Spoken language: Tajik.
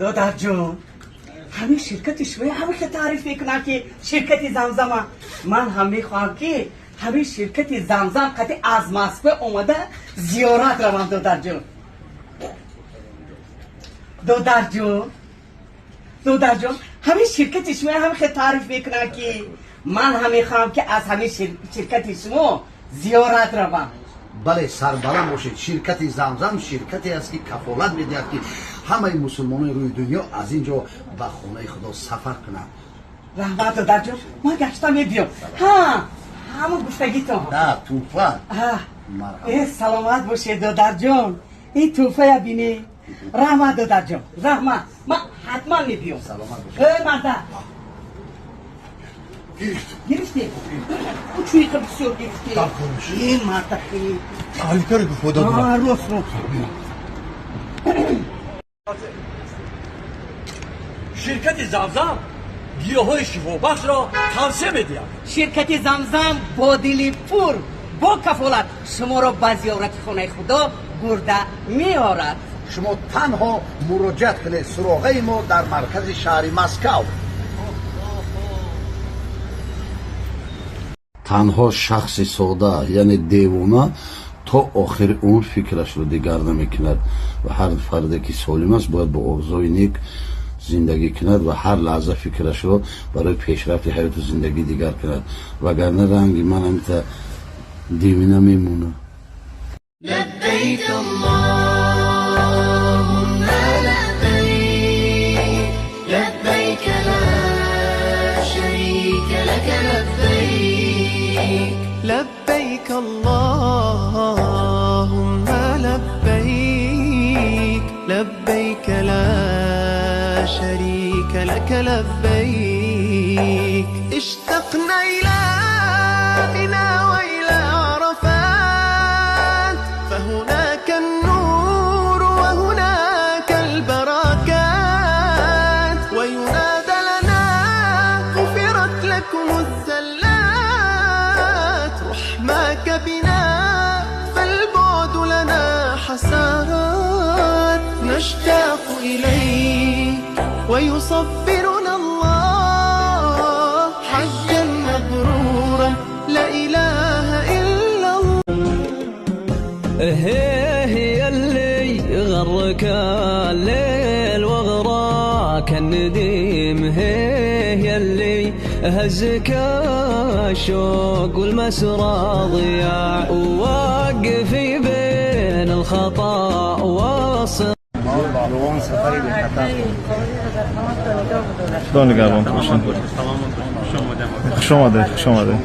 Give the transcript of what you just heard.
Додарҷон, ҳамин ширкати шумо ҳамин таъриф мекунам, ки ширкати Замзама. Ман ҳам мехоҳам, ки ҳамин ширкати Замзам қати аз Москва омада зиёрат равам, додарҷон. Додарҷон, додарҷон, ҳамин ширкати шумо ҳамин таъриф мекунам, ки ман ҳам мехоҳам, ки аз ҳамин ширкати шумо зиёрат равам. Бале, сарбаланд бошед. Ширкати Замзам ширкате аст, ки кафолат медиҳад, ки ҳамаи мусулмонони рӯи дунё аз ин ҷо ба хонаи Худо сафар кунанд. Раҳмат, додарҷон, ман гашта мебиём. Ҳа, ҳамон гуфтагитон. Да, тӯҳфа. Э, саломат бошед, додарҷон. Ин тӯҳфая бинед. Раҳмат, додарҷон, раҳмат. Ман ҳатман мебиём. Саломат бошед. Э, марда, гирифтӣ? Чӯиқа бисёр гирифтӣ. Э, марда. Аликаре гуфт, худо. Рост, рост. Ширкати Замзам гиёҳҳои шифобахшро тавсия медиҳад. Ширкати Замзам бо дили пур, бо кафолат шуморо ба зиёрати хонаи Худо бурда меорад. Шумо танҳо муроҷиат кунед. Суроғаи мо дар маркази шаҳри Москав. Танҳо шахси сода, яъне девона, то охири умр фикрашро дигар намекунад ва ҳар фарде, ки солим аст, бояд бо орзуи нек зиндагӣ кунад ва ҳар лаҳза фикрашро барои пешрафти ҳаёту зиндагӣ дигар кунад, вагарна ранги ман ҳамита девина мемонад. لبيك اللهم لبيك، لبيك لا شريك لك لبيك، لبيك اللهم لبيك، لبيك لا شريك لك لبيك. اشتقنا إلى منى وإلى عرفات، فهناك النور وهناك البركات، وينادى لنا غفرت لكم الزلات. رحماك بنا، فالبعد لنا حسرات. نشتاق إليك ويصبرنا الله. حجا مبرورا، لا إله إلا الله. هي اللي غرك الليل وغراك النديم، هي اللي هزك الشوق والمسرى ضياع، ووقفي بين الخطا والصراع. Худо нигаҳбон бошед. Хуш омадед, хуш омадед.